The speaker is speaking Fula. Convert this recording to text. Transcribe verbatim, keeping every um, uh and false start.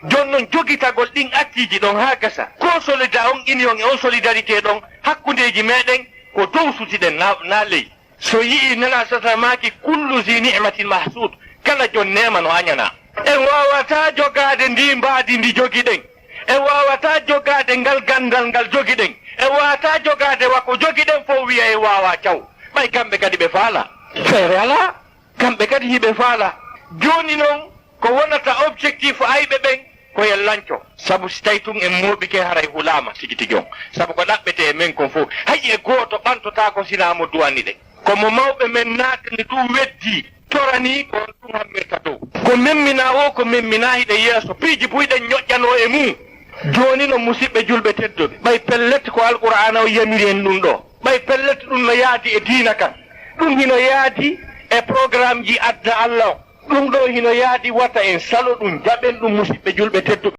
Jooni noon, jogitagol ɗin acquis ji ɗon haa gasa, ko solida on union e on solidarité ɗon hakkundeeji meɗen, ko dow suuti ɗen na, na ley. So yi'i Nela sasa maaki, "Kullu zi ni'matin mahsud," kala jon neema no añana. En waawata jogaade ndi mbaadi ndi jogi ɗen. En waawata jogaade ngal ganndal ngal jogi ɗen. En waawata jogaade wa ko jogi ɗen fof wiya en waawaa caw. Ɓay kamɓe kadi ɓe faala. Feere alaa. Kamɓe kadi hiɓe faala. Jooni noon, ko wonata objectif ayɓe ɓen, ko en lanco. Sabu si tawi tun en mooɓike, haray hulaama tigi tigi on. Sabu ko ɗaɓɓetee e men kon fof, hay e gooto ɓantotaako sinaa mo duwani ɗen. Ko mo mawɓe men naatani ɗum weddii, toranii, ko on ɗum hammirta dow. Ko memminaa woo, ko memminaa hiɗen yeeso, piiji buy ɗen ñoƴƴanoo e mum. Jooni noon, musiɓɓe julɓe tedduɓe, ɓay pellet ko Alqur'aana o yamiri en ɗum ɗoo, ɓay pellet ɗum no yaadi e diina kan, ɗum hino yaadi e programme ji aduna Alla o, ɗum ɗoo hino yaadi, wata en salo ɗum, jaɓen ɗum, musiɓɓe julɓe tedduɓe.